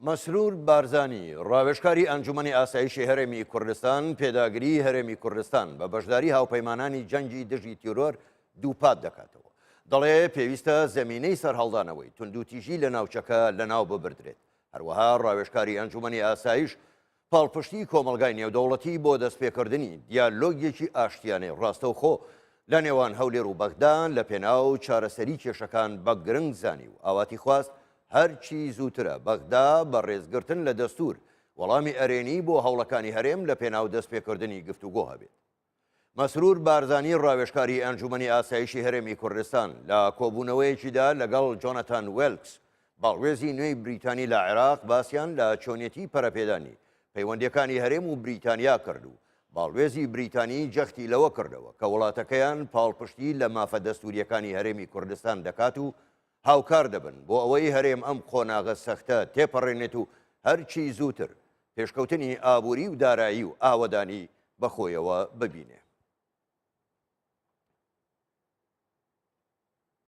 مەسرور بارزانی، ڕاوێژکاری ئەنجومەنی ئاسایشی هەرێمی کوردستان، پێداگریی هەرێمی کوردستان بە بەشداری هاوپەیمانانی جەنگی دژی تیرۆر دووپات دەکاتەوە. دەڵێ پێویستە زەمینەی سەرهەڵدانەوەی توندوتیژی لە ناوچەکە لەناو ببردرێت. هەروەها ڕاوێژکاری ئەنجومەنی ئاسایش پاڵپشتی کۆمەڵگای نێودەوڵەتی بۆ دەستپێکردنی دیالۆگێکی ئاشتیانەی ڕاستەوخۆ لە نێوان هەولێر و بەغدا لە پێناو چارەسەری کێشەکان بە گرنگ زانی و ئاواتی خواست هەرچی زووترە بەغدا بە ڕێزگرتن لە دەستوور وەڵامی ئەرێنی بۆ هەوڵەکانی هەرێم لە پێناو دەستپێکردنی گفتوگۆ هەبێت. مەسرور بارزانی ڕاوێژکاری ئەنجومەنی ئاسایشی هەرێمی کوردستان لە کۆبوونەوەیەکیدا لەگەڵ جۆنەتان وێلکس باڵوێزی نوێی بریتانی لە عێراق باسیان لە چۆنیەتی پەرەپێدانی پەیوەندیەکانی هەرێم و بریتانیا کرد و باڵوێزی بریتانی جەختی لەوە کردەوە کە وڵاتەکەیان پاڵپشتی لە مافە دەستوریەکانی هەرێمی کوردستان دەکات و هاوکار دەبن بۆ ئەوەی هەرێم ئەم قۆناغە سەختە تێپەڕێنێت و هەرچی زووتر پێشکەوتنی ئابووری و دارایی و ئاوەدانی بەخۆیەوە ببینێ.